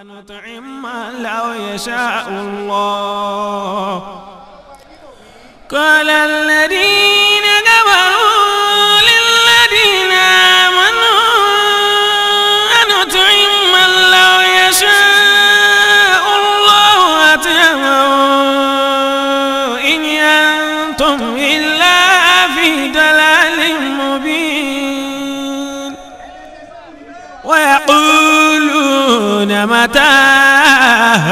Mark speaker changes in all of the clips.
Speaker 1: أنطعم من لو يشاء الله. قال الذين كفروا للذين آمنوا أنطعم من لو يشاء الله أطعمه إن أنتم إلا في ضلال مبين. ويقولون متى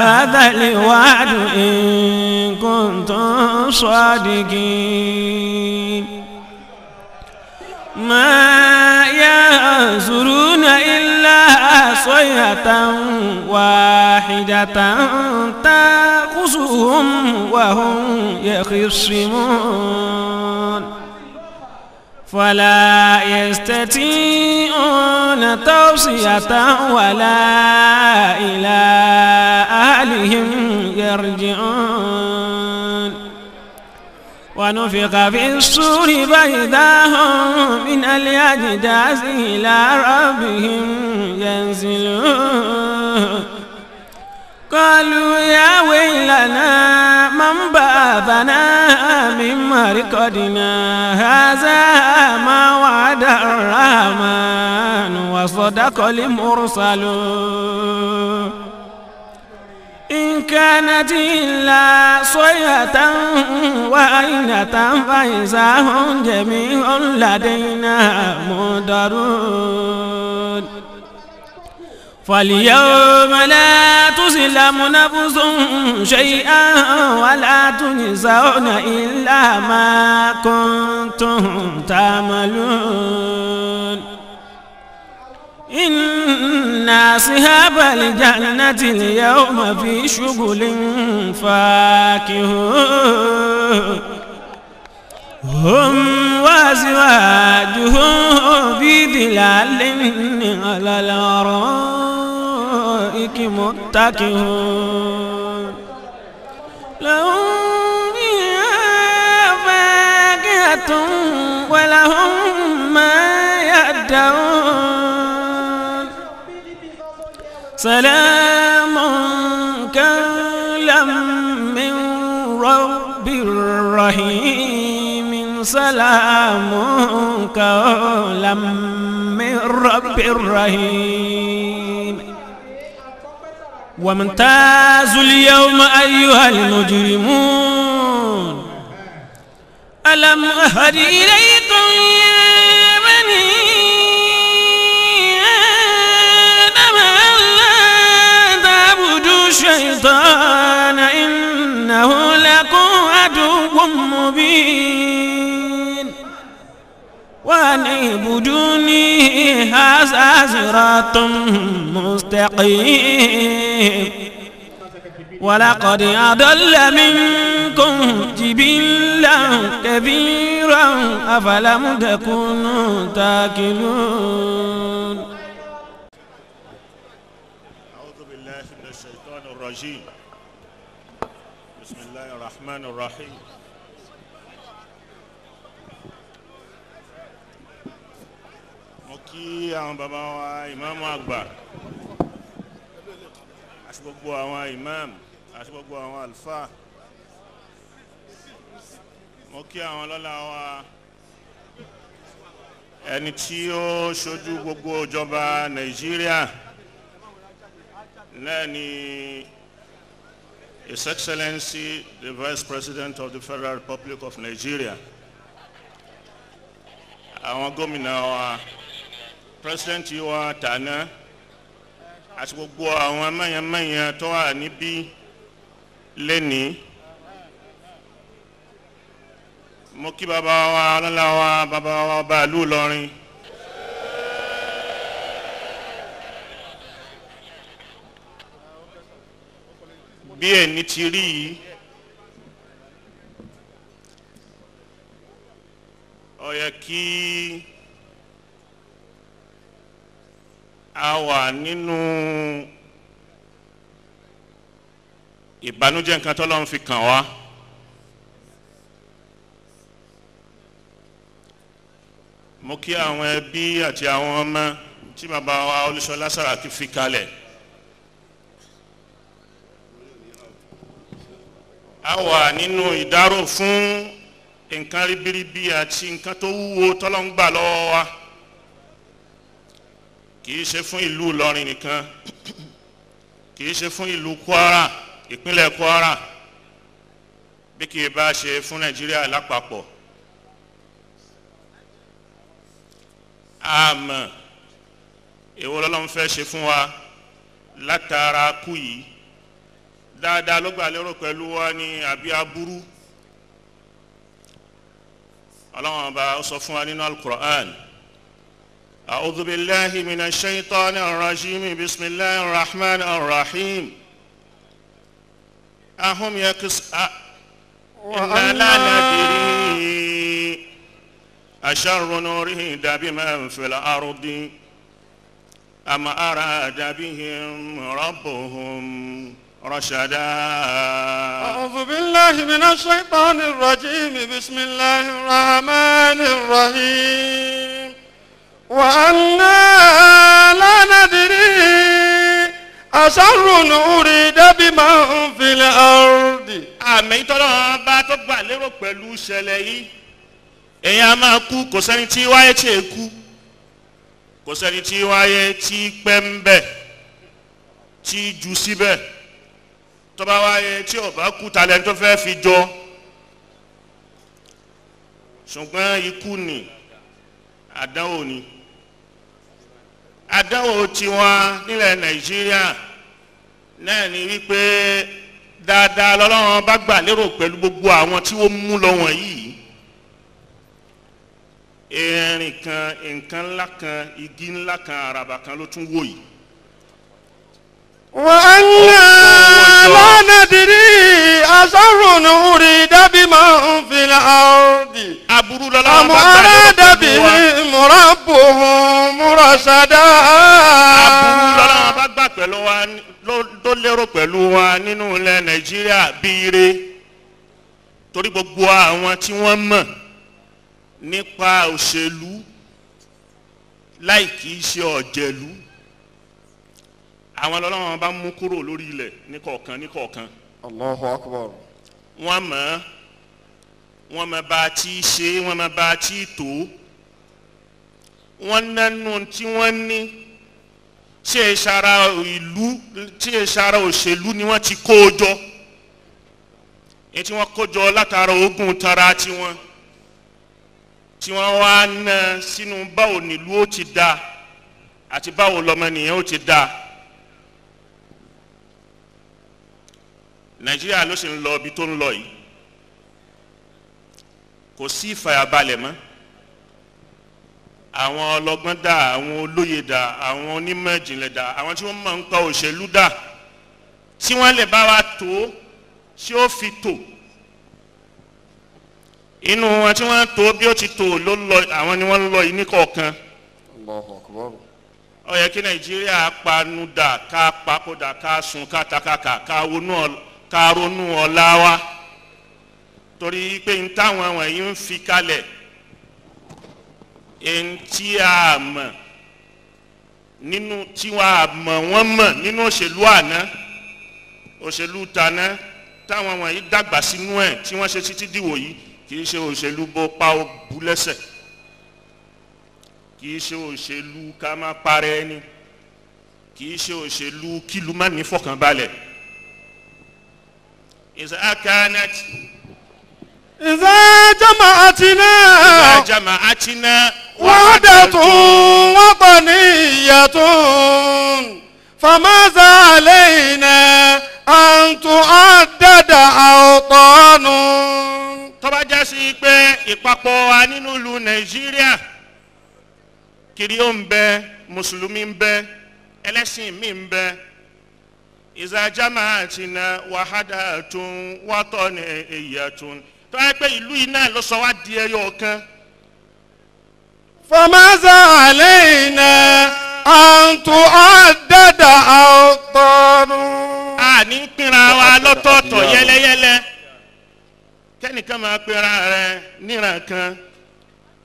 Speaker 1: هذا الوعد إن كنتم صادقين. ما ينظرون إلا صيحة واحدة تأخذهم وهم يخصمون. فلا يستطيعون توصية ولا إلى أهلهم يرجعون. ونفخ في الصور فإذا هم من الأجداث إلى ربهم ينزلون. قالوا يا ويلنا من بعثنا من مرقدنا هذا ما وعد الرحمن وصدق المرسلون. إن كانت إلا صيحة واحدة فإذا هم جميع لدينا محضرون. فاليوم لا تظلم نفس شيئا ولا تجزون إلا ما كنتم تعملون. إن أصحاب الجنة اليوم في شغل فاكهون. هم وأزواجهم في ظلال على الأرائك متكئون. لهم فيها فاكهة ولهم ما يدعون. سلام قولا من رب رحيم. سلام قولا من رب رحيم. وامتازوا اليوم أيها المجرمون. ألم أهد إليكم يا بني آدم ألا تعبدوا الشيطان إنه لكم عدو مبين. وأن اعبدوني هذا صراط مستقيم. ولقد أضل منكم جبلا كثيرا أفلم تكونوا تاكلون.
Speaker 2: أعوذ بالله من الشيطان الرجيم. بسم الله الرحمن الرحيم. Mo kí àwọn bàbá wa ìmáàmù àgbà àti gbogbo àwọn ìmáàmù àti gbogbo àwọn àlùfáà. Mo kí àwọn lọ́lá wa, ẹni tí ó ṣojú gbogbo ìjọba Nàìjíríà náà ni His Excellency the Vice President of the Federal Republic of Nigeria, àwọn gómìnà wa, President wa tàná àti gbogbo àwọn mẹ́yànmẹ́yàn tó wà níbí lẹ́ni. Mo kí bàbá wa ọlọ́lá wa, bàbá wa ọba ìlú Ìlọrin. Bí ẹni ti rí yìí, ó yẹ kí a wà nínú ìbànújẹ́ nǹkan t'Ọlọ́run fi kàn wá. Mo kí àwọn ẹbí àti àwọn ọmọ tí bàbá wa Olúṣọlá Sàràkí fi kalẹ̀. A wà nínú ìdárò fún nǹkan ribiribi àti nǹkan tó wúwo tọ́lọ́run gbà lọ́wọ́ wa. Kì í ṣe fún ìlú Ìlọrin nìkan, kì í ṣe fún ìlú Kwara, ìpínlẹ̀ Kwara, bí kì í bá ṣe fún Nàìjíríà lápapọ̀. Àmọ́ èwo lọ́lọ́run fẹ́ ṣe fún wa látara kú yìí? Dáadáa ló gbà lérò pẹ̀lú wa ní àbí aburú? Ọlọ́run ọba ó sọ fún wa nínú Al-Qur'an. A'udhu billahi minash shaitanir rajim, bismillahir rahmanir rahim. Ahum yakis inna la nadri asharrun urida biman fil ardi am arada bihim rabbuhum رشدا.
Speaker 3: أعوذ بالله من الشيطان الرجيم، بسم الله الرحمن الرحيم. وأنا لا ندري أشر أريد بمن في الأرض.
Speaker 2: Àmì tọ́lọ́ bá tó gbà lérò pẹ̀lú ìṣẹ̀lẹ̀ yìí, èèyàn a máa kú, kò sẹ́ni tí wáyé tí è kú, kò sẹ́ni tí wáyé tí pẹ́ ń bẹ̀ tí jù síbẹ̀. Tó bá wáyé tí ó bá kú, talẹ̀ tó fẹ́ fi jọ. Ṣùgbọ́n ikú ni àdánwò ni. Àdánwò tiwa nílẹ̀ Nàìjíríà náà ni wípé dáadáa lọ́lọ́run bá gbà lérò pẹ̀lú gbogbo àwọn tí ó mú lọ wọ̀nyí. Erin kan, nǹkan ńlá kan, igi ńlá kan, àràbà kan ló tún wò yìí.
Speaker 3: وأنا لا ندري أشر أريد بمن في الأرض أم أراد بهم ربهم رشدا.
Speaker 2: Aburú lọ́lọ́run bá gbà pẹ̀lú wa tó lérò pẹ̀lú wa nínú ilẹ̀ Nàìjíríà bí ire, torí gbogbo àwọn tí wọ́n mọ̀ nípa òṣèlú láì kìí ṣe ọ̀jẹ̀lú, àwọn lọ́lọ́run bá mú kúrò lórí ilẹ̀ níkọ̀ọ̀kan níkọ̀ọ̀kan.
Speaker 3: Allahu Akbar.
Speaker 2: Wọ́n mọ̀, wọ́n mọ̀ bá a ti ṣe, wọ́n mọ̀ bá a ti tó, wọ́n nánú tí wọ́n ní tí ẹ ṣara ìlú, tí ẹ ṣara òṣèlú ni wọ́n ti kó o jọ, èyí tí wọ́n kó jọ látara ogun tara tiwọn, tí wọ́n wá ná sínú báwo nílùú ó ti da àti báwo lọmọnìyàn ó ti da. Nàìjíríà ló sì ń lọ ibi tó ń lọ yìí, kò sí ìfàyàbalẹ̀ mọ́. Àwọn ọlọ́gbọ́n dà, àwọn olóye dà, àwọn onímọ̀ ìjìnlẹ̀ dà, àwọn tí wọ́n mọ̀ ń pa òṣèlú dà, tí wọ́n lè bá wa tó tí ó fi tò inú wọn tí wọ́n tó bí ó ti tò ló lọ, àwọn ni wọ́n ń lọ yìí ní kọ̀ọ̀kan.
Speaker 3: Allahu Akbar.
Speaker 2: Ó yẹ kí Nàìjíríà panu dà, ká papòdà, ká sùn, ká takaka, ká ronú ọ̀la wa, torí pé n táwọn wọ̀nyí ń fi kalẹ̀, n tí a mọ̀ nínú tí wọ́n a mọ̀ wọ́n mọ̀ nínú òṣèlú àná, òṣèlú tàná táwọn wọ̀nyí dàgbà sínú ẹ̀ tí wọ́n ṣe títí dìwò yìí, kì í ṣe òṣèlú bó pa ó bu lẹ́sẹ̀, kì í ṣe òṣèlú ká má parẹ́ ẹni, kì í ṣe òṣèlú kílù má ní fọkànbalẹ̀. إذا كانت
Speaker 3: إذا جمعتنا
Speaker 2: إذا جمعتنا
Speaker 3: وحدة وطنية فماذا علينا أن تعدد أوطان.
Speaker 2: Tó bá já sí pé ìpapọ̀ wa nínú ìlú Nàìjíríà, kiri ó ń bẹ, mùsùlùmí ń bẹ, ẹlẹ́sìn mi ń bẹ. Ìza jama'atina wahadatun wataniyatun, tó yẹ pé ìlú yìí náà ló sọ wá di ẹyọ kan.
Speaker 3: فماذا علينا أن تعدد أوطان.
Speaker 2: A ní pínra wa lọ́tọ̀ọ̀tọ̀ yẹ́lẹ́yẹ́lẹ́, kẹ́nìkan máa pera rẹ̀ níran kan,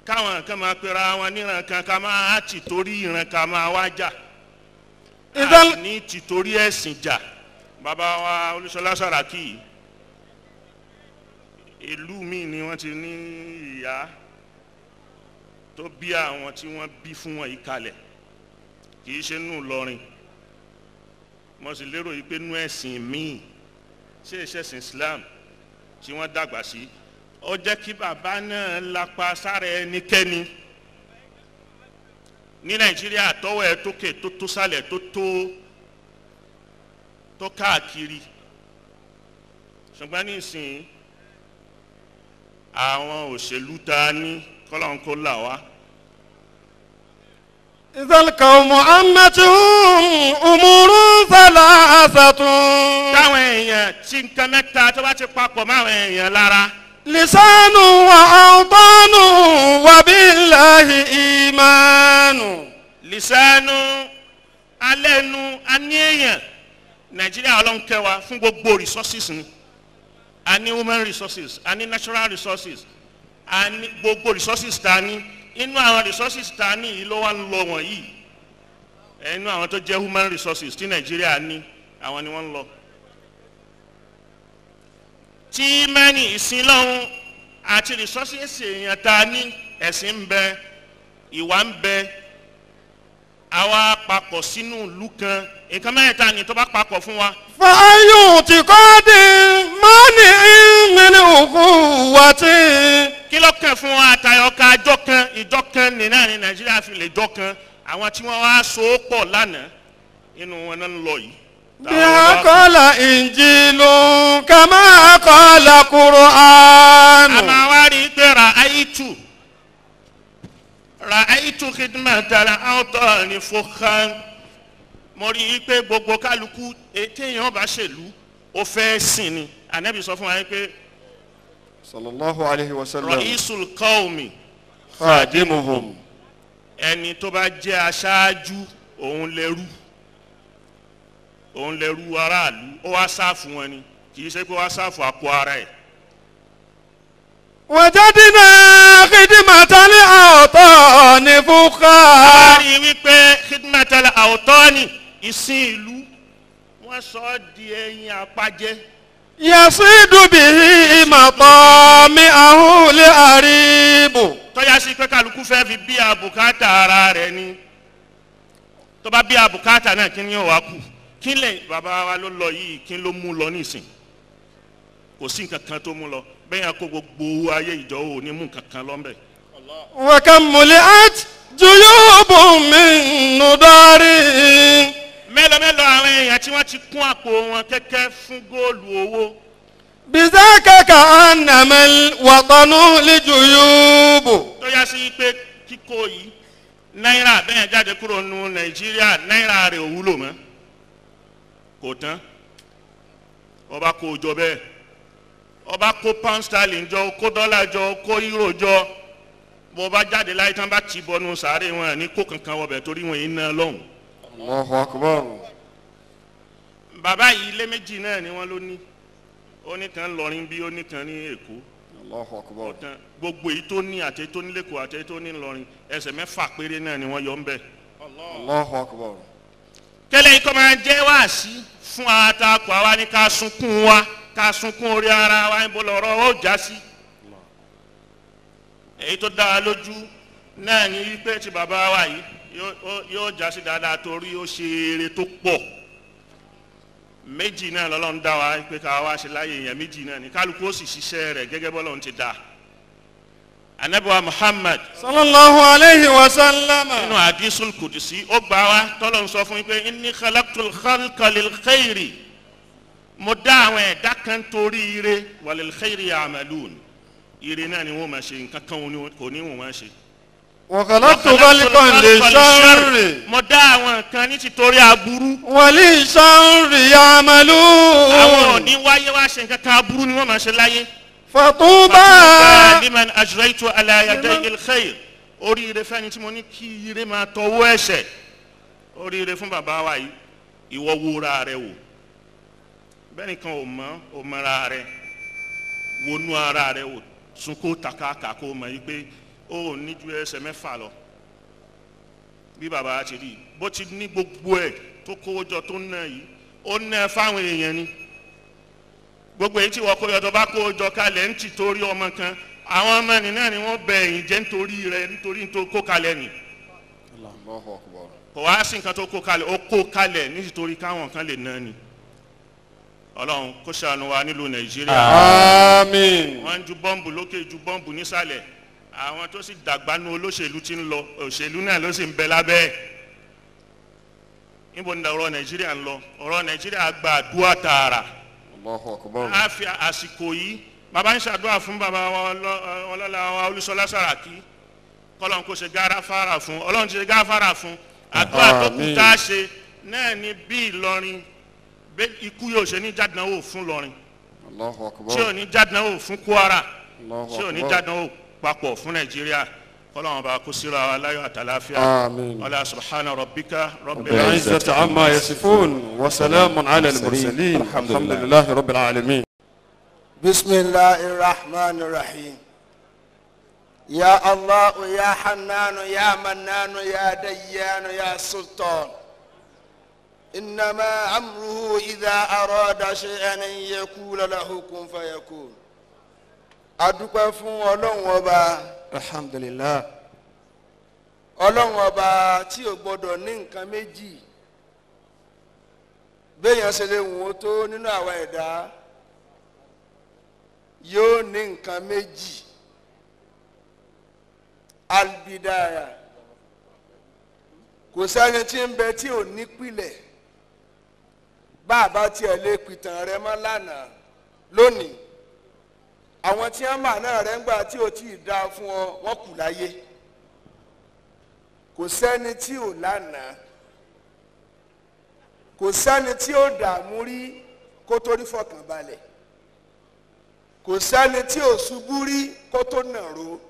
Speaker 2: káwọn kan máa pera wọn níran kan, ká máa ti torí ìran ká máa wá jà, a ní ti torí ẹ̀sìn jà. Bàbá wa Olúṣọlá Sàràkí, Ìlú mi ni wọ́n ti ní ìyá tó bí àwọn tí wọ́n bí fún wọn yìí kalẹ̀, kì í ṣe nù Ìlọrin. Mo sì lérò yìí pé nú ẹ̀sìn míì ṣe ìṣẹ̀sìn Islam tí wọ́n dàgbà sí, ó jẹ́ kí bàbá náà lapa sára ẹnikẹ́ni ní Nàìjíríà tọwọ́ ẹ tókè tó tó sálẹ̀ tó tó tó káàkiri. Ṣùgbọ́n nísìnyí àwọn òṣèlú ta ní kọ́lọ́n kó là wá.
Speaker 3: إذا القوم عمتهم أمور ثلاثة.
Speaker 2: Táwọn èèyàn tí nǹkan mẹ́ta tó bá ti papọ̀ máwọn èèyàn lára.
Speaker 3: لسان وأوطان وبالله إيمان.
Speaker 2: Lisanu alẹ́nu aníyàn Nàìjíríà Ọlọ́run kẹ́ wa fún gbogbo resources ni. A ní human resources, a ní natural resources, a ní gbogbo resources ta ní. Inú àwọn resources ta ní yìí ló wá ń lọ wọ̀nyí. Inú àwọn tó jẹ́ human resources tí Nàìjíríà ní, àwọn ni wọ́n ń lọ. Tí mẹ́ni ìsìn lọ́hún àti resources èèyàn ta ní, ẹ̀sìn ń bẹ, ìwà ń bẹ, àwa papọ̀ sínú ìlú kan. Nǹkan mẹ́ta ni tó bá papọ̀ fún wa.
Speaker 3: فأي اعتقاد مانع من أخوة.
Speaker 2: Kí ló kàn fún wa àtayọ ká àjọ kan, ìjọ kan ní náà ní Nàìjíríà fi lè jọ kan. Àwọn tí wọ́n wá so ó pọ̀ lánàá inú wọn náà ń lọ yìí.
Speaker 3: بها قال إنجيل كما قال قرآن.
Speaker 2: A máa wá rí i pé ra'aytu khidmatal awtani fukhan. Mo rí i pé gbogbo kálukú téèyàn bá ṣèlú ó fẹ́ sìn ni. Ànábì sọ fún wa pé
Speaker 3: sallallahu alayhi wa sallam.
Speaker 2: Ra'isul qawmi
Speaker 3: khadimuhum.
Speaker 2: Ẹni tó bá jẹ́ aṣáájú òun lẹ́rú, òun lẹ́rú aráàlú, ó wá sáàfù wọn ni, kì í ṣe pé wá sáàfù àpò ara ẹ̀.
Speaker 3: Wajadna khidmatal awtani fukha.
Speaker 2: A rí i wípé khidmatal awtani ìsìn ìlú wọ́n sọ ọ́ di ẹyin apájẹ́.
Speaker 3: Yasidu bihi matami'ahu li aribu.
Speaker 2: Tọ́já sí pé kálukú fẹ́ fi bí àbùkátà ara rẹ̀ ni. Tó bá bí àbùkátà náà kí ni yóò wá kù? Kí lè bàbá wa ló lọ yìí, kí ló mú lọ nísìn? Kò sí nǹkan kan tó mú lọ. Bẹ́ẹ̀ yẹn kó gbogbo owó ayé ìjọ ò ní mú nǹkan kan lọ́nbẹ̀.
Speaker 3: Wa kam muli'at juyubun min nudari.
Speaker 2: Mélòó mélòó àwọn èèyàn tí wọ́n ti kún àpò wọn kẹ́kẹ́ fún góòlù owó.
Speaker 3: Bizaka ka'annamal watanu li juyubu.
Speaker 2: Tó yá sí pé kíkó yìí náírà bẹ́ẹ̀ jáde kúrò nu Nàìjíríà, náírà rẹ̀ ò wúlò mọ́. Kò tán. Ọba kó jọ bẹ́ẹ̀. Ọba kó pound sterling jọ, kó dọ́là jọ, kó euro jọ. Bó bá jáde láyé tán bá ti bọnu sàárè wọn ní kó kankan wọbẹ̀ torí wọn yìí ná lọ́hùn.
Speaker 3: Allahu akbar.
Speaker 2: Bàbá yìí ilé méjì náà ni wọ́n ló ní. Ó ní kan lọrin bí ó ní kan ní Èkó.
Speaker 3: Allahu akbar.
Speaker 2: Ọ̀tán gbogbo èyí tó ní àti èyí tó ní l'Ékòó àti èyí tó ní lọrin ẹsẹ̀ mẹ́fà péré náà ni wọ́n yọ ń bẹ̀.
Speaker 3: Allahu akbar.
Speaker 2: Kẹ́lẹ́ ikọ́ máa jẹ́ wáàsí fún àtakò àwa ní ká sunkún wa, ká sunkún orí ara wa, níbo lọ̀rọ̀ ó já sí. Èyí tó dára lójú náà ni wípé tí bàbá wa yìí yóò já sí dáadáa torí ó ṣe eré tó pọ̀. Méjì náà lọ́lọ́run dá wa pé ká wá ṣe láyé èèyàn méjì náà ni kálukú ó sì ṣiṣẹ́ rẹ̀ gẹ́gẹ́ bọ́lọ́run ti dá. Ànábì wa Muhammad
Speaker 3: sallallahu alayhi wa sallam.
Speaker 2: Nínú hadisul kudusi ó gbà wá tọ́lọ́run sọ fún mi pé inni khalaqtul khalqa lil khairi. Mo dá àwọn ẹ̀dá kan torí ire, walil khairi ya'malun. Ire náà ni wọ́n máa ṣe, nǹkan kan kò ní wọ́n máa ṣe.
Speaker 3: Wa khalaqtu khalqan lisharri.
Speaker 2: Mo dá àwọn kan ní títorí aburú.
Speaker 3: Wa lisharri ya'malun.
Speaker 2: Àwọn ò ní wáyé wá ṣe nǹkan kan, aburú ni wọ́n máa ṣe láyé.
Speaker 3: Fatuba
Speaker 2: liman ajraytu ala yadayil khair. Oríire fẹ́ni tí mo ní kí ire máa tọwọ́ ẹ̀ṣẹ̀. Oríire fún bàbá wa yìí, ìwọ wúra rẹ wò. Bẹ́ẹ̀ nìkan ò mọ̀, ò mọ̀ra rẹ. Wọnú ara rẹ wò, sunkó takaka kó mọ̀ yìí pé ó ní ju ẹsẹ̀ mẹ́fà lọ. Bí bàbá ti rí, bó ti ní gbogbo ẹ̀ tó kówó jọ tó ná yìí, ó ná fáwọn èèyàn ni. Gbogbo èyí tí wọ́n kó yọtọ̀ bá kó jọ kalẹ̀ ń ti torí ọmọ kan, àwọn ọmọ ẹni náà ni wọ́n bẹ ẹ̀yìn jẹ́ nítorí rẹ̀, nítorí tó kó kalẹ̀ nì. Kò wá sí nǹkan tó kó kalẹ̀, ó kó kalẹ̀ nítorí káwọn kan lè ná ni. Ọlọ́run kó ṣàánú wa nílùú Nàìjíríà.
Speaker 3: Àmín.
Speaker 2: Wọ́n ń ju bọ́ǹbù lókè, ju bọ́ǹbù nísàlẹ̀. Àwọn tó sì dàgbà nu olóṣèlú ti ń lọ, òṣèlú náà ló sì ń bẹ lábẹ́ ẹ̀. Níbo ni ọ̀rọ̀ Nàìjíríà ń lọ? Ọ̀rọ̀ Nàìjíríà gba àdúrà tààrà.
Speaker 3: Allahu Akbar.
Speaker 2: A fi àsìkò yìí bàbá ń ṣàdúrà fún bàbá wa ọlọ́lá wa Olúṣọlá Sàràkí, kọ́lọ́n kó ṣe gáfárà fún, Ọlọ́run ti ṣe gáfárà fún. Àdúrà tó kù tá a ṣe náà ni bí Ìlọrin ikú yóò ṣe ní jádánwò fún Ìlọrin,
Speaker 3: Allahu Akbar,
Speaker 2: tí ò ní jádánwò fún Kwara, tí ò ní jádánwò papọ̀ fún Nàìjíríà. Kọ́lọ́n bá kó síra wa láyọ̀ àtàláfíà.
Speaker 3: Àmín.
Speaker 2: Ọlá subhana rabbika rabbil
Speaker 3: izzati amma yasifun wa salamun ala al-mursalin, alhamdulillahi rabbil alamin.
Speaker 4: Bismillahir rahmanir rahim. Ya Allah ya Hannan ya Mannan ya Dayyan ya Sultan. Innama amruhu idha arada shay'an an yaqula lahu kun fayakun. A dúpẹ́ fún Ọlọ́run Ọba.
Speaker 3: Alhamdulillah.
Speaker 4: Ọlọ́run Ọba tí ò gbọdọ̀ ní nǹkan méjì, béèyàn ṣe lè wọ́n tó nínú àwa ẹ̀dá, yóò ní nǹkan méjì. Albidaya, kò sẹ́ni tí ń bẹ tí ò nípìlẹ̀. Bàbá tiẹ̀ lè pìtàn rẹ mọ́ lánàá lónìí, àwọn tí wọ́n mà náà rẹ̀ ń gbà tí ò tí ì dáa fún ọ, wọ́n kù láyé. Kò sẹ́ni tí ò lánàá, kò sẹ́ni tí ò dààmú rí kó tó rí fọkànbalẹ̀, kò sẹ́ni tí ò ṣubú rí kó tó nàró.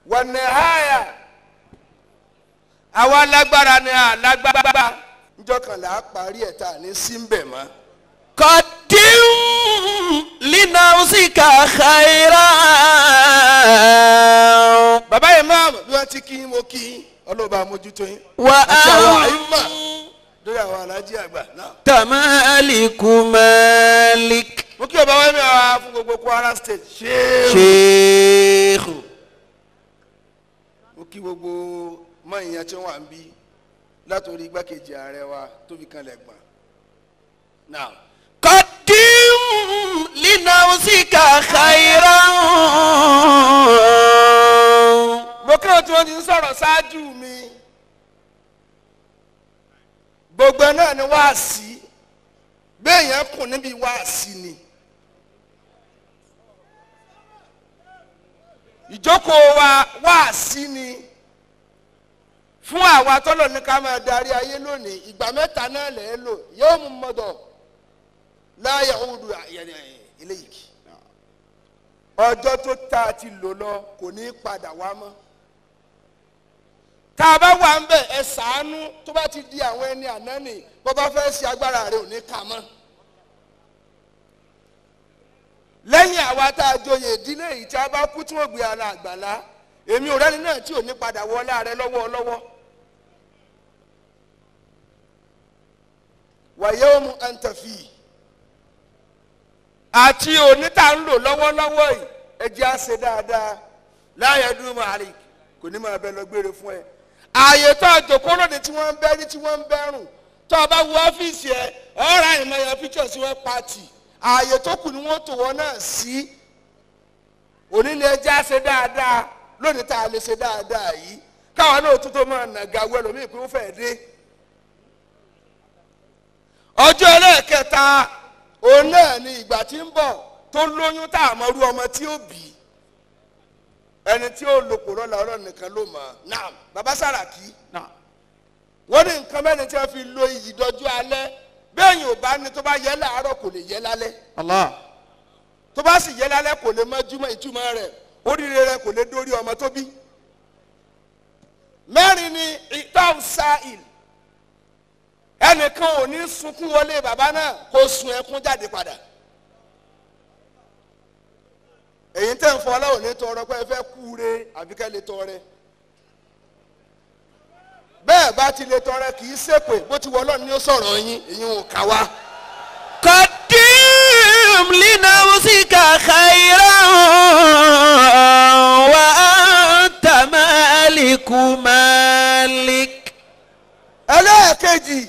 Speaker 4: Wọnìháyà, àwa lágbára ni àlágbára, njọ́ kan là á parí ẹ̀ tá a ní síbẹ̀ mọ́.
Speaker 1: Qadim linafsika khaira.
Speaker 4: Bàbá imam bí wọ́n ti kí mo kí ọlọ́ba mójútó yín.
Speaker 1: Wà á
Speaker 4: àti àwọn àyímà lórí àwọn alájí àgbà náà.
Speaker 1: Tamaliku malik.
Speaker 4: Mo kí ọba wẹ́mi àwa fún gbogbo Kwara State.
Speaker 1: Ṣéèkù.
Speaker 4: Mo kí gbogbo mọ ìyẹn tí wọ́n wà ń bí látòrí igbákejì ààrẹ wa tó fi kanlẹ̀ gbọ̀n. Now.
Speaker 1: Qadim linafsika khairan.
Speaker 4: Mo kí wọn tí wọ́n ti ń sọ̀rọ̀ ṣáájú mi. Gbogbo náà ni wáàsí, béèyàn kùn níbi wáàsí ni. Ìjókòó wa wáàsí ni fún àwa tọ́lọ̀ ní ká máa darí ayé lónìí. Ìgbà mẹ́ta náà lẹ̀ lò yóò mú mọ́tò láyé òdu eléyìí. Ọjọ́ tó ta ti lò lọ kò ní í padà wá mọ́. Tá a bá wà ń bẹ̀ ẹ ṣàánú, tó bá ti di àwọn ẹni àná nì, bó bá fẹ́ ṣe agbára rẹ̀ ò ní kà mọ́. Lẹ́yìn àwa tá a joyè ìdílé yìí tí a bá kú tí wọ́n gbé ara àgbàlá, èmi ò rẹ́ni náà tí ò ní padà wọlé rẹ lọ́wọ́ lọ́wọ́. Wàyẹ̀ òmu àǹtàfì àti òní tá ń lò lọ́wọ́lọ́wọ́ yìí, ẹ jẹ́ á ṣe dáadáa. Láyé dúró mọ́ àlè kò ní máa bẹ lọ gbére fún ẹ. Ààyè tó àjòkó lónìí tí wọ́n ń bẹ́rí tí wọ́n ń bẹ́rùn, tó o bá wo ọ́fíìsì ẹ, ọ̀rá ìmọ̀yàn píṣọ̀ sí wọ́n pàtì. Ààyè tó kù ni wọ́n tò wọ́n náà sí. Òní ni ẹ jẹ́ á ṣe dáadáa lónìí tá a lè ṣe dáadáa yìí, káwọn náà tó tó máa nàga wẹ́ lómi ìpín ó fẹ́ dé. Ọjọ́ ẹlẹ́ẹ̀kẹta òun náà ni ìgbà tí ń bọ̀ tó lóyún tá a mọ irú ọmọ tí ó bí, ẹni tí ó lòpọ̀ lọ́la Ọlọ́run nìkan ló mọ̀. Naam, bàbá Sàràkí, wọ́n ní nǹkan mẹ́rin tí wọ́n fi lo iyì dọ́jú alẹ́. Bẹ́ẹ̀ yóò bá ní tó bá yẹ láàárọ̀ kò lè yẹ lálẹ́.
Speaker 3: Allah.
Speaker 4: Tó bá sì yẹ lálẹ́ kò lè mọ́júmọ́ ìtumọ̀ rẹ̀, oríire rẹ̀ kò lè dórí ọmọ tó bí. Mẹ́rin ni ìtàn sáìl, ẹnìkan ò ní sunkún wọlé bàbá náà kó sun ẹkún jáde padà. Èyí tẹ́ ń fọ ọlọ́run ní tọrọ pé ẹ fẹ́ kúure àbí kẹ́ lè tọrẹ. Bẹ́ẹ̀ bá ti lè tọrẹ kì í ṣèpè, bó ti wọ Ọlọ́run ní ó sọ̀rọ̀ yín, èyí ò kà wá.
Speaker 1: Qadim لنفسك خيرا وأنت مالك مالك.
Speaker 4: Ẹlẹ́ẹ̀kejì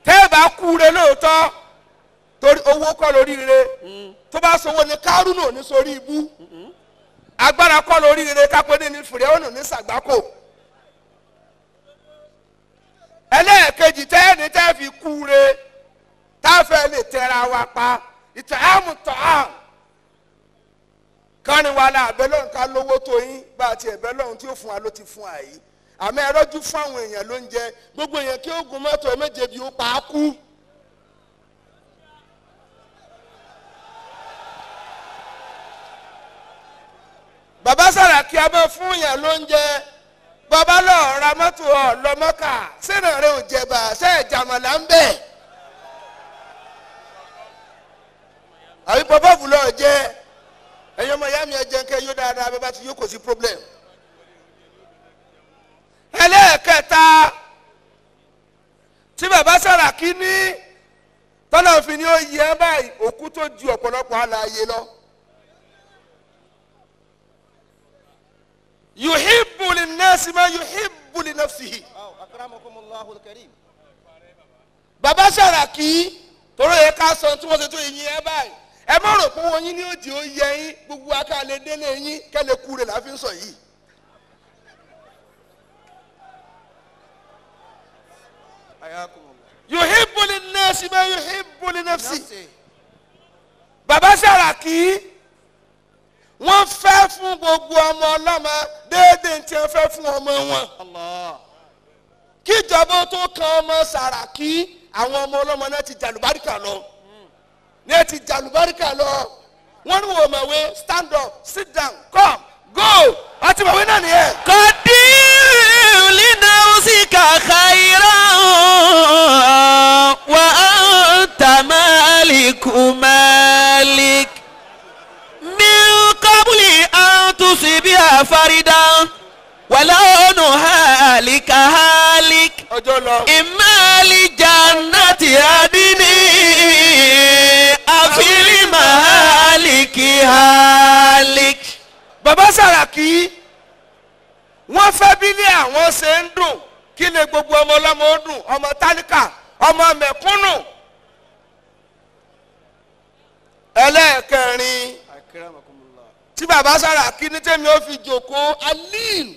Speaker 4: tẹ́ ẹ bá kú re lóòótọ́ torí owó kọ́ lórí re tó bá sọ owó ní kárúnù ní sórí ibú agbára kọ́ lórí re kápẹ́ ní fìrẹ́wọ̀nù ní sàgbákò. Ẹlẹ́ẹ̀kejì tẹ́ ẹni tẹ́ fi kú re táfẹ́ lè tẹra wa pa ìtààmù tọ́ám kánni wa la àbẹ́ lọ́run ká lówó tó yín bá a ti ẹ̀bẹ́ lọ́run tí ó fún wa ló ti fún wa yìí àmọ́ ẹ rọ́jú fún àwọn èèyàn ló ń jẹ gbogbo èèyàn kí ó gun mọ́tò méje bí ó pa á kú. Bàbá Sàràkí a máa fún èèyàn ló ń jẹ bàbá lọ ra mọ́tò ọ̀ lọ Mọ́kà sínú rẹ̀ ò jẹ̀bà ṣe ìjàmọ̀lá ń bẹ̀. Àbí pọpọ́ọ̀fù lọ jẹ ẹ̀yin ọmọ ìyá mi ẹ jẹun kẹ́ yó dáadáa bẹ́ẹ̀ bá ti yó kò sí problem. Ẹlẹ́ẹ̀kẹta tí bàbá Sàràkí ní tọ́lá òfin ni ó yẹ báyìí òkú tó ju ọ̀pọ̀lọpọ̀ alààyè lọ. Yuhibbu linnasi ma yuhibbu li nafsihi. Bàbá Sàràkí tóró yẹ ká sọ tí wọ́n ṣe tó yìn ẹ báyìí ẹ má rò pé wọ́n yín ní òjì ó yẹ yín gbogbo akáàlẹ̀ délé yín kẹ́lẹ́ kú rẹ̀ láfi ń sọ yìí. Yuhibbu linnasi ma yuhibbu li nafsihi. Bàbá Sàràkí wọ́n fẹ́ fún gbogbo ọmọ ọlọ́mọ déédéé tí wọ́n fẹ́ fún ọmọ wọn. Kíjọba tó kan ọmọ Sàràkí àwọn ọmọ ọlọ́mọ náà ti jàlùbáríkà lọ ní ti jàlùbáríkà lọ wọ́n ní wọ́n mọ̀wé stand up sit down come go àti mọ̀wé náà nìyẹn.
Speaker 1: قدم لنفسك خيرا وأنت مالك مالك من قبل أن تصبح فردا ولون هالك هالك
Speaker 4: ọjọ́ lọ.
Speaker 1: إما لجنة عدن أو لمهالك هالك.
Speaker 4: Bàbá Sàràkí wọ́n fẹ́ bí ilé àwọn ṣe ń dùn kí lè gbogbo ọmọ ọlọ́mọ ó dùn ọmọ tálíkà ọmọ mẹ̀kúnnù. Ẹlẹ́ẹ̀kẹrin tí bàbá Sàràkí ní tèmi ó fi jòkó alíl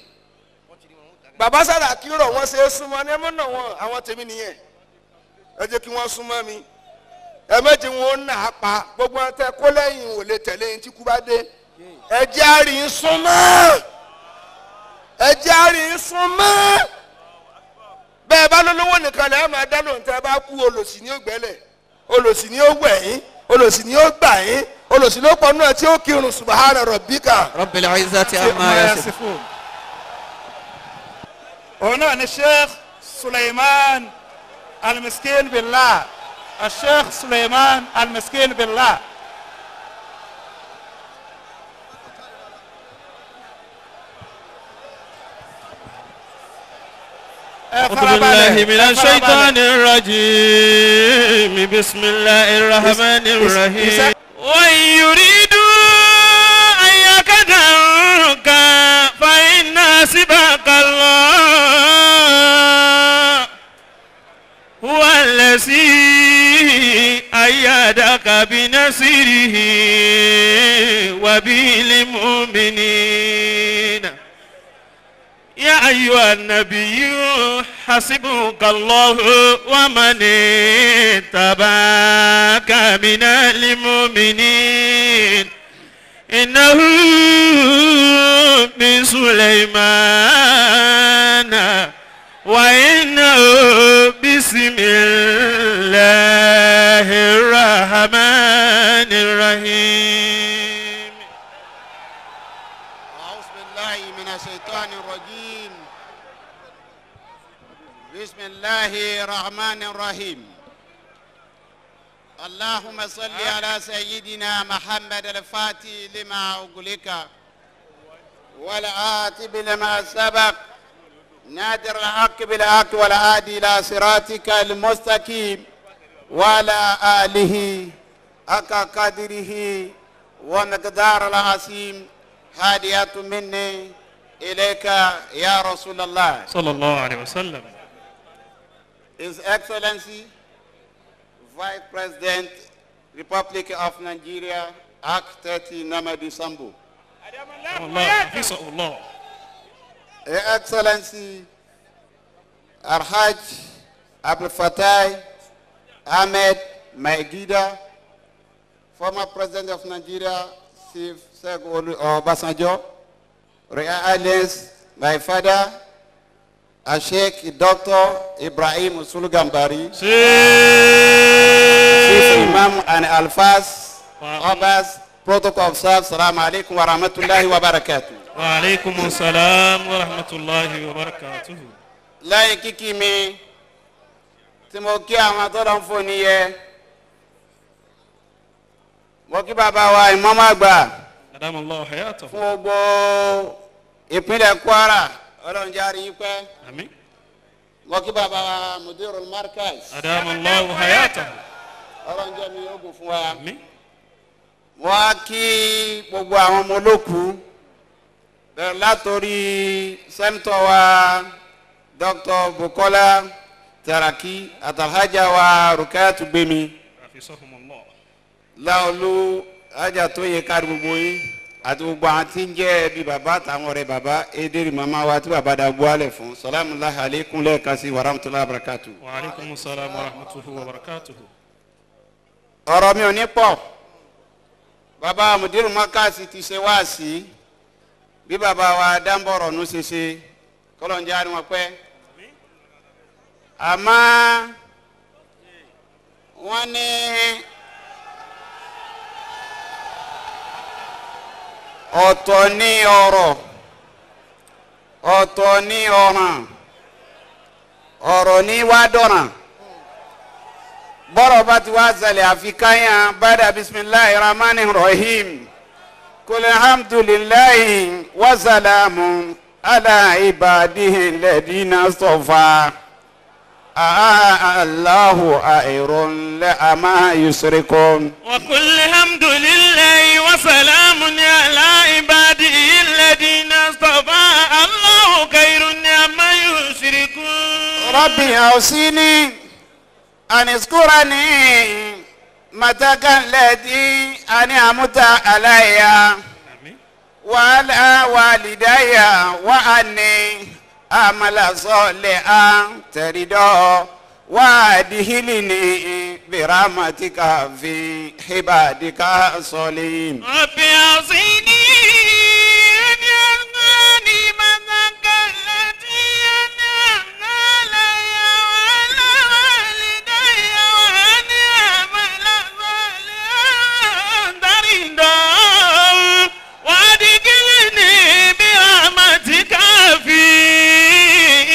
Speaker 4: bàbá Sàràkí rọ̀ wọ́n ṣe é súnmọ́ ní ẹmọ́ náà wọn àwọn tèmi nìyẹn ẹ jẹ́ kí wọ́n súnmọ́ mi ẹ méjì wọn ó nà á pa gbogbo wọn tẹ kó lẹ́yìn ò lè tẹ̀lé yín tí kú bá dé ẹ jẹ́ àrí ń súnmọ́ ẹ jẹ́ àrí ń súnmọ́ bẹ́ẹ̀ bá lólówó nìkan lẹ́yìn máa dá lóhùn tẹ́ bá kú olòṣì ní ó gbẹ́lẹ̀ olòṣì ní ó wẹ̀ yín olòṣì ní ó gbà yín olòṣì ló pọ̀ náà tí ó kírun subahana rabbika.
Speaker 1: Rabbil izzati amma yasifun.
Speaker 5: Òun náà ni Sheikh Suleiman Al-Miskin Billah Sheikh Suleiman Al-Miskin Billah.
Speaker 3: أعوذ بالله من الشيطان الرجيم بسم الله الرحمن الرحيم وإن يريدوا أن يكدروك فإن حسبك الله هو الذي أيدك بنصره وبالمؤمنين يا أيها النبي حسبك الله ومن اتبعك من المؤمنين إنه من سليمان وإنه بسم الله الرحمن الرحيم.
Speaker 6: أعوذ بالله من الشيطان الرجيم. بسم الله الرحمن الرحيم. اللهم صل على سيدنا محمد الفاتح لما أغلق والعاتب لما سبق نادر الحق بالحق والهادي إلى صراطك المستقيم وعلى آله حق قدره ومقدار العظيم هدية مني إليك يا رسول الله
Speaker 2: صلى الله عليه وسلم.
Speaker 6: His Excellency Vice President Republic of Nigeria Act 30 Namadi Sambo.
Speaker 2: الله.
Speaker 6: His Excellency Alhaj Abdul Fatai Ahmed Maigida, former President of Nigeria, Chief Segun Obasanjo, Royal Highness, my father, Sheikh Dr. Ibrahim Usulu Gambari, Chief Imam and Alfas, Abbas, Protocol of Serve, Salaam alaikum wa rahmatullahi wa barakatuh.
Speaker 2: Wa alaikum salam wa rahmatullahi wa barakatuh.
Speaker 6: Lẹ́yìn kíkí mi tí mo kí àwọn tó lọ ń fò níyẹ, mo kí bàbá wa ìmáàmù àgbà fún gbogbo ìpínlẹ̀ Kwara, Ọlọ́run jẹ́ àrí yín pẹ́.
Speaker 2: Àmín.
Speaker 6: Mo kí bàbá wa Mudirul Markaz,
Speaker 2: Adamallahu hayatahu,
Speaker 6: Ọlọ́run jẹ́ mi ogun fún wa.
Speaker 2: Àmín.
Speaker 6: Mo á kí gbogbo àwọn ọmọ olókùú bẹ̀rẹ̀ látòrí sẹ́ńtọ̀ wa Dr. Bukola Taraki àtàlhájà wa Rukayatu Gbemi láolú ajá tó yẹ kárí gbogbo yín àti gbogbo àwọn tí ń jẹ́ bí bàbá àtàwọn ọ̀rẹ́ bàbá ederi màmá wa tí bàbá da gbọ́ fún salamu alaykum lẹ́ẹ̀kan sí wa rahmatulahi wa barakatuh.
Speaker 2: Wa aleykum salaam wa rahmatulahi wa barakatuh.
Speaker 6: Ọ̀rọ̀ mi ò ní pọ̀, bàbá Mudiru Markaz ti ṣe wáàsí bí bàbá wa dáńbọ̀rọ̀ nù ṣe ṣe kọ́lọ̀ ń jẹ́ àríwọ̀n pẹ́. Àmọ́ wọ́n ní ọ̀tọ̀ ní ọ̀rọ̀, ọ̀tọ̀ ní ọ̀ràn, ọ̀rọ̀ ní wá dọ̀ràn. Bọ́rọ̀ bá ti wá ṣẹlẹ̀ àfi káyàn bada bisimilahi rahmani rahim kul alhamdulilahi wasalamu ala ibadihi ladina sọfa Allahu khairun amma yushrikun.
Speaker 2: Wa kul alhamdulilahi wasalamu ala ibadihi ladina sọfa Allahu khairun amma yushrikun.
Speaker 6: Rabbi awsini an iskurani mataka alladhi an'amta alayya wa ala walidayya wa anni a'mala salihan tarida wa adkhilni bi rahmatika fi ibadika salihin.
Speaker 2: Rabbi awsini an yaskurani mataka alladhi an'amta alayya wa ala walidayya wa anni a'mala salihan tarida wa adkhilni bi rahmatika fi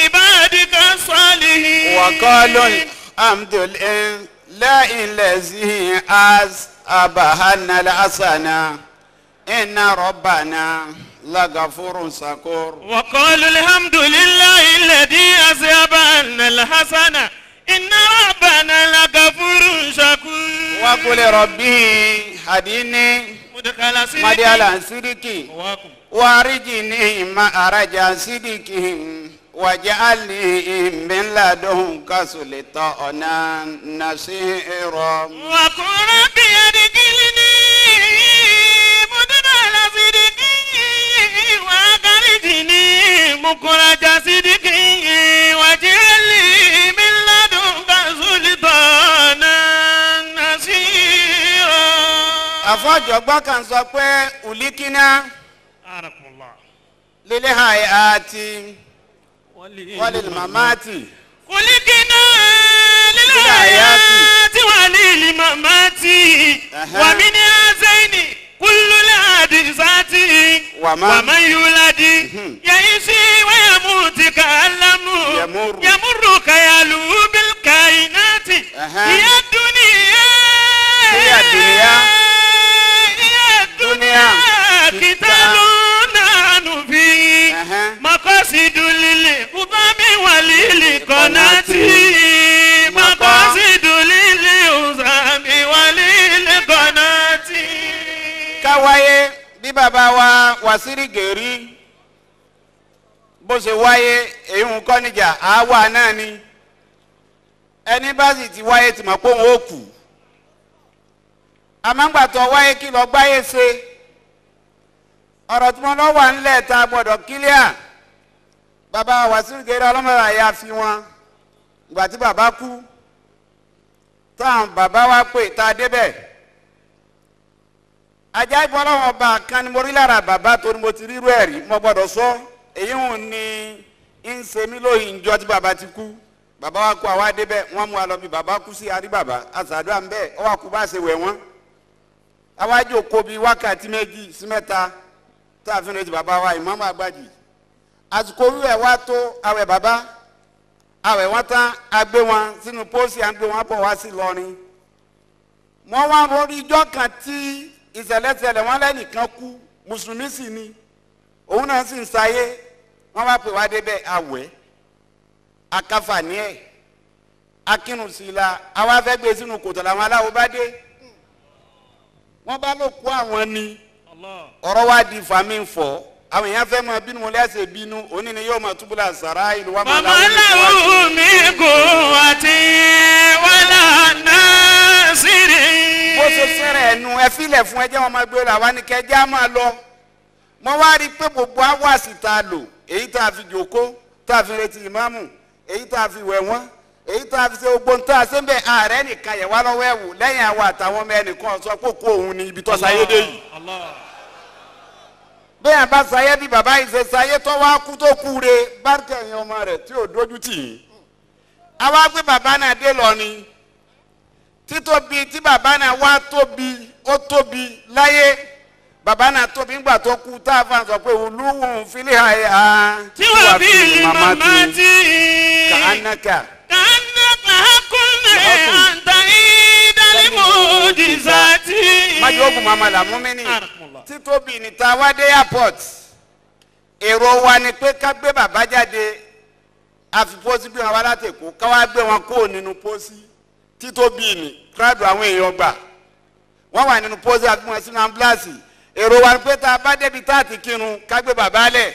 Speaker 2: ibadika salihin.
Speaker 6: وقالوا الحمد لله الذي أذهبنا الحسنة إن ربنا لغفور شكور.
Speaker 2: وقالوا الحمد لله الذي أذهبنا الحسنة إن ربنا لغفور شكور.
Speaker 6: وقل ربي هديني مدخل صدق وارجني ما أرجى صدقهم واجعلني من لدنك سلطانا نصيرا.
Speaker 2: وقل ربي أدخلني مدخل صدق وأخرجني مخرج صدق واجعلني من لدنك سلطانا نصيرا.
Speaker 6: Àfọ̀jọ̀gbọ́n kan sọ pé ulikina lílé hayati walil mamati.
Speaker 2: Kulikina lil hayati walil mamati wa min hazaini kullu hadisati wa man yuladi yaishi wa yamutu ka'allamu yamurru kayalu bil kainati hiya dunya
Speaker 6: hiya dunya
Speaker 2: dunya kitabun nahnu fi maqasidu lil uzami walil qanati maqasidu lil uzami walil qanati.
Speaker 6: bàbá wa Wàsíìrì Gèrí bó ṣe wáyé èyí ń kọ́ níjà àwa náà ni ẹni bá sì ti wáyé ti mọ̀ pé òun ó kù àmọ́ngbàtọ̀ wáyé kí lọ gbáyé ṣe ọ̀rọ̀ tí wọ́n lọ wà ńlẹ̀ tá gbọ́dọ̀ kílíà bàbá Wàsíìrì Gèrí ọlọ́mọdé àyà fi wọn ìgbà tí bàbá kú táwọn bàbá wa pè tá a débẹ̀ ajá ìbọn ọlọ́wọ́n ọba kan ni mo rí lára bàbá torí mo ti rírú ẹ̀ rí mo gbọ́dọ̀ sọ èyí ń ní ń ṣe mí lóyìn ìjọ tí bàbá ti kú bàbá wa kú àwa débẹ̀ wọ́n mú wa lọ bí bàbá kú sí àrí bàbá àṣàdúrà ń bẹ̀ ọ wà kú bá ṣe wẹ̀ wọ́n àwa jókòó bíi wákàtí 2 sí 3 tá a fi ń retí bàbá wa Ìmáàmù Àgbàjì àsìkò wíwẹ̀ wá tó àwẹ̀ bàbá àwẹ̀ wọn tán a gbé wọn sínú pósí à ń gbé wọn bọ̀ wá sí Ìlọrin wọ́n wá lórí ijọ́ kan tí ìṣẹ̀lẹ̀ṣẹlẹ̀ wọn lẹ́nìkan kú mùsùlùmí sì ni òun náà sì ń sayé wọ́n wá pè wá débẹ̀ àwẹ̀ akáfàní ẹ̀ akínú sí la àwa fẹ́ gbé sínú kòtò làwọn aláwo bá dé wọ́n bá ló kó àwọn ni ọ̀rọ̀ wa di fàmí fọ́ àwọn èèyàn fẹ́ máa bínú lẹ́sẹ̀ bínú òní ni yóò máa túbúlà sàrá ìlú wa máa
Speaker 2: láwọn mi kò àti wàlà náà sírí.
Speaker 6: bó ṣe sẹ́rẹ̀ ẹnu ẹ filẹ̀ fún ẹjẹ́ wọn máa gbé lọ àwa ni kẹjẹ́ á máa lọ. mo wá rí i pé gbogbo awàsì tá a lò èyí tá a fi jòkó tá a fi retí ìmáàmù èyí tá a fi wẹ̀ wọ́n èyí tá a fi ṣe gbogbo nǹkan àṣẹ ń bẹ̀ ààrẹ nìkan yẹ̀ wá lọ́wọ́ ẹ̀wù lẹ́yìn àwa àtàwọn ọmọ ẹnìkan sọ pé kó òun ni ibi tó sayé dé yìí. Bẹ́ẹ̀ bá sayé bí bàbá yìí ṣe sayé tó wá kú tó kú re bárkẹ̀ yẹn ọmọ rẹ̀ tí ò dójú tì yín. Àwa gbé bàbá náà dé lọ ni títóbi tí bàbá náà wá tóbi ó tóbi láyé bàbá náà tóbi ńgbà tó kú tá a fà sọ pé olúwo fílẹ̀ àyà.
Speaker 2: Tí wàá bí màmá tí
Speaker 6: kàánàkà.
Speaker 2: Kàánàkà kúnlẹ̀ àǹtà ìdálẹ́mọ̀ jìzàtì.
Speaker 6: Májọ́gùn màmá làmú mi ní títóbi ní ta wá dé airport èrò wa ni pé ká gbé bàbá jáde àfi pósí bí wọn wá láti Èkó ká wá gbé wọn kúrò nínú pósí títóbi ní kíláàdù àwọn èèyàn gbà wọ́n wà nínú pósí àfi wọn sínú ambulance èrò wa ni pé tá a bá débi tá a ti kírun ká gbé bàbá lẹ̀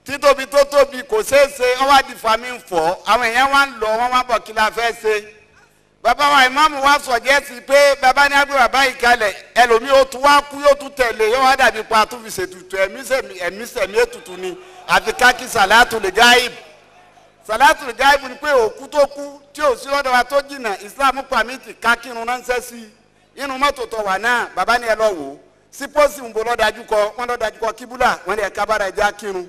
Speaker 6: títóbi tó tóbi kò ṣeé ṣe wọ́n wá di fami ń fọ́ àwọn èèyàn wá ń lọ wọ́n wá bọ̀ kí la fẹ́ ṣe bàbá wa ìmáàmù wa sọ̀jẹ́sì pé bàbá ní agbé bàbá yìí kalẹ̀ ẹlòmíì ó tún wá kú yóò tún tẹ̀lé yóò wá dàbí pa tó fi ṣètùtù ẹ̀mí sẹ̀mí ètùtù ni àfi káàkiri sàlátù lè gáìbù sàlátù lè gáìbù ni pé òkú tó kú tí ò sí lọ́dọ̀ wa tó jìnnà ìsìlámù pàmìtì kákírun ránṣẹ́ sí i inú mọ́tò tó wà náà bàbá ní ẹ lọ wò ó sípòsì ń bo lọ́dájú kọ wọ́n lọ́dájú kọ kíbúlà wọ́n ní ẹ kábàrà ẹja kírun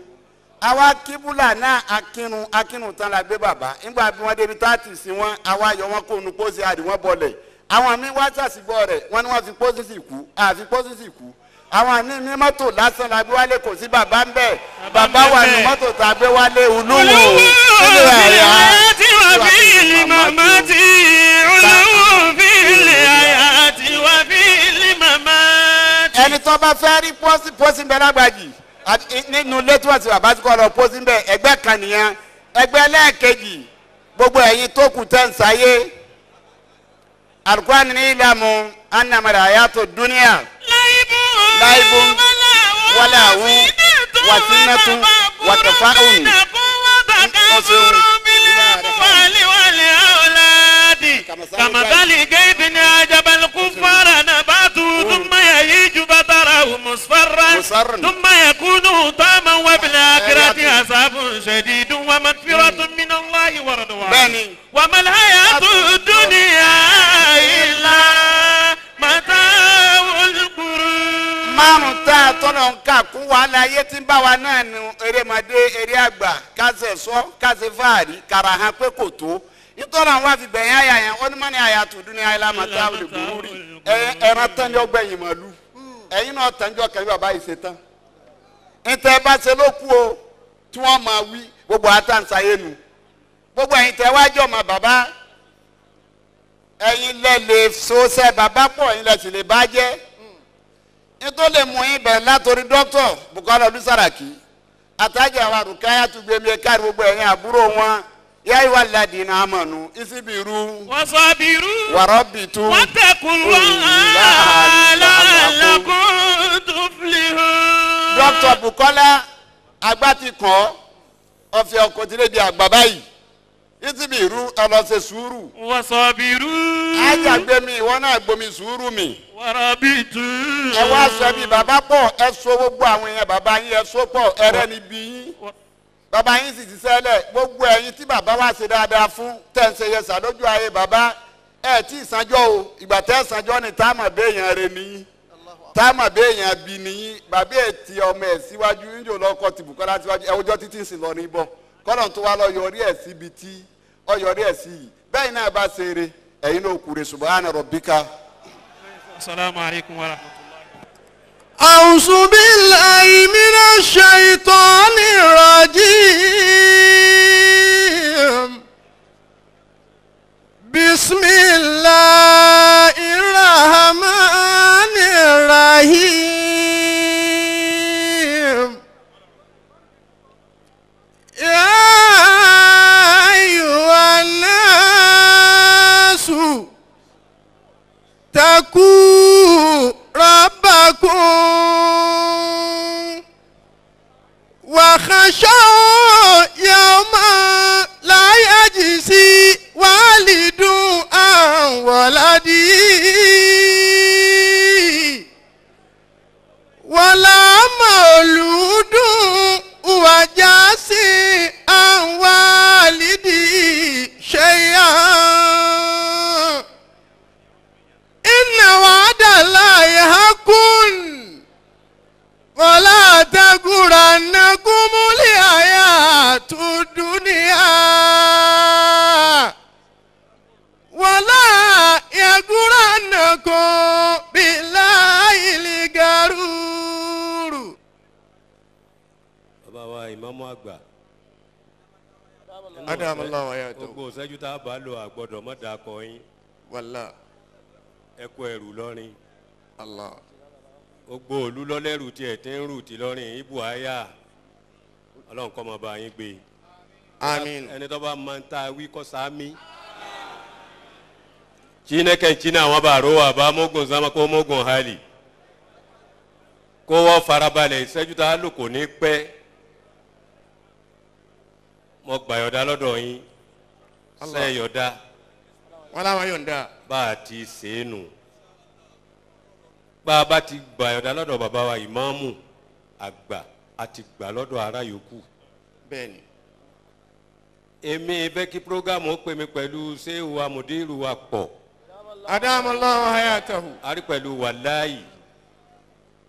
Speaker 6: àwa kíbúlà náà akírun akírun tán la gbé bàbá nígbà bí wọ́n débi táàtì sí wọn àwa yọ wọn kó nu pósí àdì wọn bọlẹ̀ àwọn míín wá sàṣìbọ̀ rẹ̀ wọ́n ní wọ́n fi pósí sì kú àfi pósí sì kú àwọn míín ní mọ́tò lásán la gbé wálé kò sí bàbá ń bẹ̀ bàbá wà ní mọ́tò tá a gbé wálé olúwo
Speaker 2: tí wà bí ilé màmá tí olówó bí ilé àyà tí wà bí ilé màmá tí.
Speaker 6: ẹni tó bá fẹ́ rí pósí pósí ń bẹ lágbàjì nínú ilé tí wọ́n ti bàbá tí kò lọ pósí ń bẹ ẹgbẹ́ kan nìyẹn ẹgbẹ́ lẹ́ẹ̀kejì gbogbo ẹ̀yin tó kù tẹ́ ń sáyé alukurani ní ìlàmú anamara ayato dunia láìbù wàláwù wàsínàtú wàtàfáhùn
Speaker 2: كمثل غيث أعجب الكفار نباته ثم يهيج فتراه مصفرا ثم يكون طعما وفي الآخرة عذاب شديد ومغفرة من الله ورضوان وما الحياة الدنيا إلا متاع الغرور.
Speaker 6: Márùn tá a tọ́nà ń kà kún wàhálà ayé tí ń bá wa náà nu erémọdé eré àgbà kásẹ̀ sọ kásẹ̀ fáàrí kàrà hàn pé kò tó nítorí àwọn àfìgbẹ̀yìn àyà yẹn ó ní mọ́ni àyà tó dún ní àyà lámàtà olùgbòhùn rí ẹran tán ni ọgbẹ̀yìn màlúù ẹ̀yin náà tán jọ kẹ́mi bàbá yìí ṣe tán ntẹ́ bá ṣe ló kú o tí wọ́n máa wí gbogbo àtàǹsáyé nu gbogbo ẹ̀yin tẹ́ wájú ọmọ bàbá ẹ̀yin lẹ lè sọ́sẹ́ bàbá pọ̀ ẹ̀yin lẹ sì lè bá jẹ́ nítorí lè mú yín bẹ̀rẹ̀ látòrí dókítọ̀ Bukola Olúsàràkí àtàjà àwọn àrùkáyà tó gbé mi káàrí gbogbo ẹ̀yin àbúrò wọn yá ìwà ladìní àmọ̀nù ìsibìrú
Speaker 2: wasabiru
Speaker 6: wàrọ̀bìtú
Speaker 2: wattaqullaha la'allakum tuflihun.
Speaker 6: Dr. Bukola àgbà ti kàn ọ̀fẹ́ ọkọ̀ tí lè di àgbà báyìí ìtìbí irú ọlọ́sẹ̀ sùúrù.
Speaker 2: Wasabiru.
Speaker 6: Ajágbé mi ìwọ náà gbomi sùúrù mi.
Speaker 2: Warabitu.
Speaker 6: Ẹ wá sọ bí bàbá pọ̀ ẹ so gbogbo àwọn èèyàn bàbá yín ẹ so pọ̀ ẹ rẹ́ níbi yín. Bàbá yín sì ti sẹ́lẹ̀ gbogbo ẹ̀yin tí bàbá wa ṣe dáadáa fún tẹ̀ ń ṣe yẹsà lójú ayé bàbá ẹ tí ì sanjọ́ o ìgbà tẹ́ sanjọ́ ni táàmà béèyàn rẹ nìyí táàmà béèyàn bí nìyí bàbá ẹ̀ ti ọmọ ẹ̀ síwájú níjò lọ́kọ̀ ti Bùkọ́lá síwájú ẹ ọjọ́ títí ń sìn lọ ní bọ̀ kọ́nà tó wá lọ yọrí ẹ̀ síbi tí ọ yọrí ẹ̀ sí yìí bẹ́ẹ̀ náà bá ṣe eré ẹ̀yin náà kúre subhana rabbika.
Speaker 2: Assalamu alaikum wa rahmatullahi.
Speaker 1: أعوذ بالله من الشيطان الرجيم بسم الله الرحمن الرحيم يا أيها الناس اتقوا ربكم وخشوا يوما لا يجزي والد عن ولده ولا مولود هو جاز عن والده شيئا إن وعد الله حق ولا تغرنكم الحياة الدنيا ولا يغرنكم بالله الغرور.
Speaker 7: Bàbá wa ìmáàmù àgbà.
Speaker 3: Adamallahu hayatahu.
Speaker 7: Gbogbo ìṣẹ́jú tá a bá lò àgbọ̀dọ̀ mọ́ da kọ yín.
Speaker 3: Wàlá.
Speaker 7: Ẹ kú ẹrù lọ́rin.
Speaker 3: Allah.
Speaker 7: Gbogbo òlu lọ́lẹ́rù tiẹ̀ tí ń rù tí lọ́rin ibù àyà. Ọlọ́run kọ́ máa bá yín gbé.
Speaker 3: Àmín.
Speaker 7: Ẹni tó bá máa ń ta wí kọ́ sáámi. Chineke China àwọn bá ro wà bá mógùn sáma kó mógùn hali. Kó wọ́n farabalẹ̀ ìṣẹ́jú tá a lò kò ní pẹ́. Mo gbà yọ̀dá lọ́dọ̀ yín. Ṣé yọ̀dá?
Speaker 3: Wọ́n láwọn yọ̀ǹda.
Speaker 7: Bá a ti ṣe é nù. Bá a bá ti gbà yọ̀dá lọ́dọ̀ bàbá wa ìmáàmù àgbà a ti gbà lọ́dọ̀ ará yòókù.
Speaker 3: Bẹ́ẹ̀ni.
Speaker 7: Èmi bẹ́ kí prógámù ó pè mí pẹ̀lú ṣéwù amòdìrú wa pọ̀.
Speaker 3: Adamallahu hayatahu.
Speaker 7: A rí pẹ̀lú wàláyì.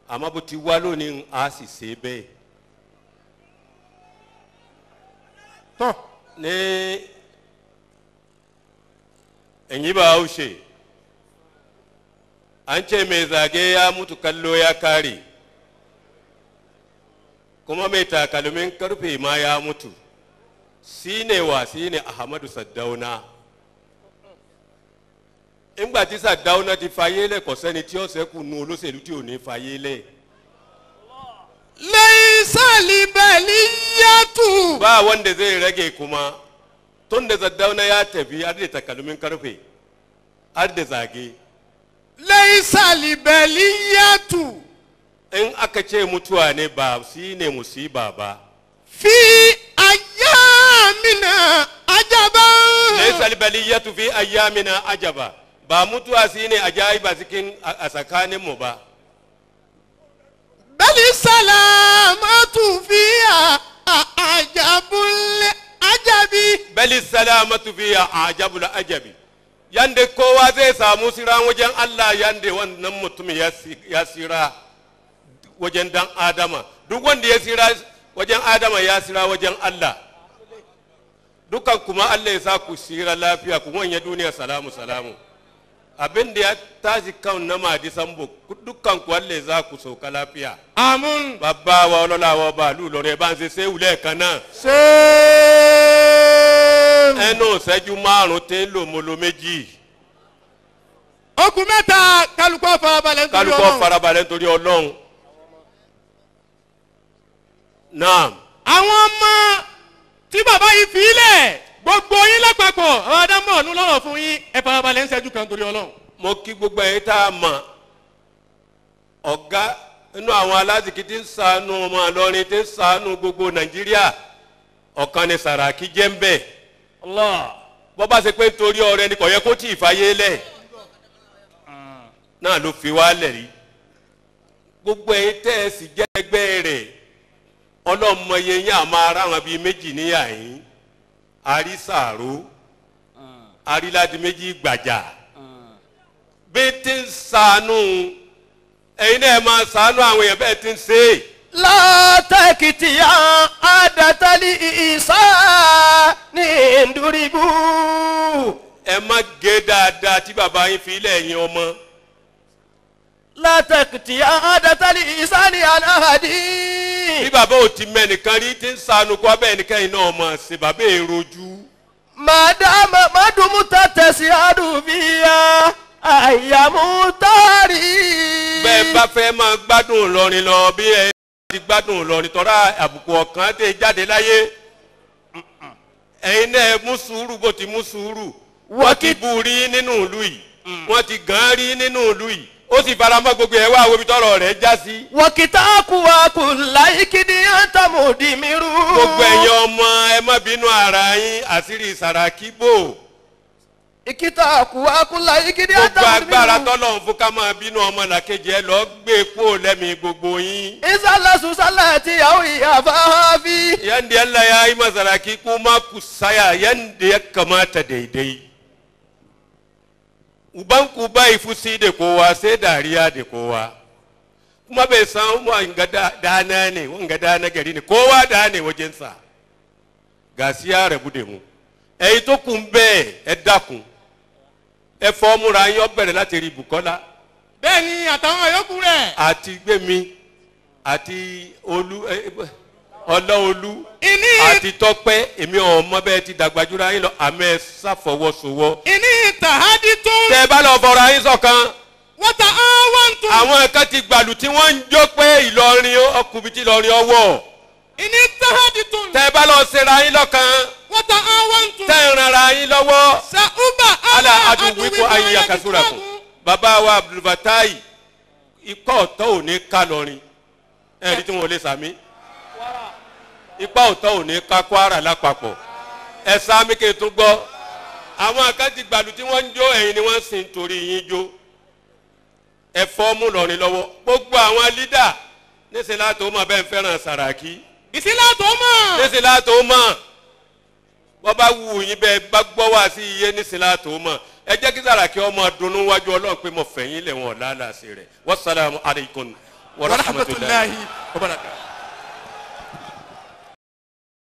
Speaker 7: Àmọ́ bó ti wá lónìí a sì ṣe bẹ́ẹ̀.
Speaker 3: Tọ́.
Speaker 7: Ní ẹ̀yìn bá ó ṣe. An ce mai zage ya mutu kallo ya kare kuma mai takalmin karfe ma ya mutu shine wa shine Ahmadu Saddauna ńgbà tí Saddauna ti fayé lẹ̀ kò sẹ́ni tí ó ṣẹ́kù nu olóṣèlú tí ò ní fayé lẹ̀.
Speaker 1: Laysa libaliyatu.
Speaker 7: Ba wanda zai rage kuma tun da Saddauna ya tafi har da takalmin karfe har da zage.
Speaker 1: Laysa libaliyatu.
Speaker 7: In aka ce mutuwa ne ba shi ne musiba ba.
Speaker 1: Fi ayyamina ajaba.
Speaker 7: Laysa libaliyatu fi ayyamina ajaba. Ba mutuwa shi ne ajaiba cikin a tsakaninmu ba.
Speaker 1: Bali salamatu fiya ajabul ajabi.
Speaker 7: Bali salamatu fiya ajabul ajabi. Yanda kowa zai samu sira wajen Allah yanda wannan mutum ya sira wajen dan Adama. Duk wanda ya sira wajen Adama ya sira wajen Allah. Dukan kuma Allah ya sa ku sira lafiya ku wanye duniya salamu salamu. Abin da ya tashi kan na Madi Sambo dukkan ku Allah ya sa ku sauka lafiya.
Speaker 3: Àmín.
Speaker 7: Bàbá wa ọlọ́lá wa bàálù lọ́rẹ́ bá ń ṣe ṣé wulẹ̀ kan náà.
Speaker 3: Ṣé.
Speaker 7: Ẹnu ìṣẹ́jú márùn-ún tí ń lò mo lo méjì.
Speaker 1: Okùn mẹ́ta kálukọ́ farabalẹ̀ nítorí Ọlọ́run.
Speaker 7: Kálukọ́ farabalẹ̀ nítorí Ọlọ́run. Naam.
Speaker 1: Àwọn ọmọ tí bàbá yìí fi lẹ̀ gbogbo yín lápapọ̀ àwọn adámọ̀ ọ̀nù lọ́rọ̀ fún yín ẹ farabalẹ̀ ń ṣẹ́jú kan torí Ọlọ́run.
Speaker 7: Mo kí gbogbo ẹ̀yin tá a mọ̀ ọ̀gá Inú àwọn alásìkí tí ń ṣàánú ọmọ Ìlọrin tí ń ṣàánú gbogbo Nàìjíríà ọ̀kan ni Sàràkí jẹ́ ń bẹ̀. Bọ́ bá ṣe pé nítorí ọrẹ ni kò yẹ kó tí ì fàyè lẹ̀ náà ló fi wá lẹ̀ rí. Gbogbo ẹ̀yin tẹ́ ẹ sì jẹ́ ẹgbẹ́ rẹ̀ ọlọ́mọye yín àmọ́ ara wọn bíi méjì níyà yín àrísàró àríládì méjì gbàjà bí ti ń ṣàánú ẹ̀yin náà máa ṣàánú àwọn èèyàn bẹ́ẹ̀ ti ń ṣe é.
Speaker 1: Látàkìtì àdàtàlì ìsá ní ndúribú.
Speaker 7: Ẹ má gé dáadáa tí bàbá yín fi ilẹ̀ yín ọmọ.
Speaker 1: Látàkìtì àdàtàlì ìsá ní aláhàdí.
Speaker 7: Bí bàbá ò ti mẹ́nìkan rí ti ń ṣàánú kó abẹ́ ẹnìkan yìí náà mọ̀ ṣe bàbá èròjú.
Speaker 1: Màdàmà màdùmúta tẹ̀sí àdùbíyà àyàmú tárì.
Speaker 7: Bẹ́ẹ̀ bá fẹ́ máa gbádùn Ìlọrin lọ bí ẹ ti gbádùn Ìlọrin tọ́ra àbùkù ọ̀kan tẹ jáde láyé. Ẹ̀yin náà mú sùúrù bó ti mú sùúrù. Wọ́n ti bú rí nínú ìlú yìí. Wọ́n ti gàn rí nínú ìlú yìí. Ó sì faramọ́ gbogbo ẹ̀ wá wo ibi tọ́rọ̀ rẹ̀ já sí.
Speaker 1: Wọ́kìtàkùwàkù láìkíní àtàmùdì mi rú.
Speaker 7: Gbogbo ẹ̀yin ọmọ ẹ má bínú ara yín àṣírí Sàràkí bò.
Speaker 1: Ìkìtàkùwàkù láìkíní àtàmùdì mi rú.
Speaker 7: Gbogbo agbára tọ́lọ̀ ń fún ká máa bínú ọmọ làkejì ẹ lọ gbé kúrò lẹ́mìí gbogbo yín.
Speaker 1: Ìsàlẹ̀sùn sálẹ̀ tí àwọn ìyá fáfí.
Speaker 7: Yanda Allah ya yi ma Saraki kuma ku saya yanda ya kamata daidai. Ubanku bai fusi da kowa sai dariya da kowa. Kuma bai san wanga dana ne, wanga dana gari ne, kowa da ne wajensa. Ga sí ya rabu da mu. Èyí tó kù ń bẹ́ẹ̀ ẹ dákun. Ẹ fọ́ múra yín ó bẹ̀rẹ̀ láti rí Bùkọ́lá.
Speaker 1: Bẹ́ẹ̀ ni àtàwọn yòókù rẹ̀.
Speaker 7: Àti Gbémi àti Olú Ọlọ́olú àti Tọ́pẹ́ èmi ọmọ bẹ́ẹ̀ ti dàgbàjúra yín lọ àmọ́ ẹ ṣàfọwọ́sowọ́.
Speaker 1: Ìní ìtàhádì tó.
Speaker 7: Tẹ bá lọ fọra yín ṣọ̀kan.
Speaker 1: Wọ́n ta àwọn tó.
Speaker 7: Àwọn kan ti gbàlù tí wọ́n ń jó pé Ìlọrin ọkùnrin tí Ìlọrin ọwọ́.
Speaker 1: Ìní ìtàhádì tó.
Speaker 7: Tẹ bá lọ ṣera yín lọ́kan.
Speaker 1: Wọ́n ta àwọn tó.
Speaker 7: Tẹ ń rara yín lọ́wọ́.
Speaker 1: Sàúbà
Speaker 7: ala adùnwíkọ ayé akasúrakùn. Bàbá wa Abdulfatai ikọ̀ ọ̀tọ̀ ò ní ká lọrin. Ẹ̀rí tí wọn ò lè sàmí. Ipa ọ̀tọ̀ ò ní ká Kwara lápapọ̀. Ẹ sàmí kí n tún gbọ́. Àwọn kan ti gbàlù tí wọ́n ń jó ẹ̀yin ni wọ́n sì ń torí yín jó. Ẹ fọ́ mú lọrin lọ́wọ́. Gbogbo àwọn lídà níṣẹ́ látò mọ̀ bẹ́ẹ̀ ń fẹ́ràn Sàràkí.
Speaker 1: Ìsìn látò mọ̀.
Speaker 7: Níṣẹ́ látò mọ̀. Wọ́n bá wù yín bẹ́ẹ̀ bá gbọ́ wá sí iye níṣẹ́ látò mọ̀. Ẹ jẹ́ kí Sàràkí ọmọ dunnú wájú Ọlọ́run pé mo fẹ̀yìn lẹ̀ wọ́n lálàsì rẹ̀. Wassalamu alaikum wa rahmatullahi
Speaker 1: wa barakatuh.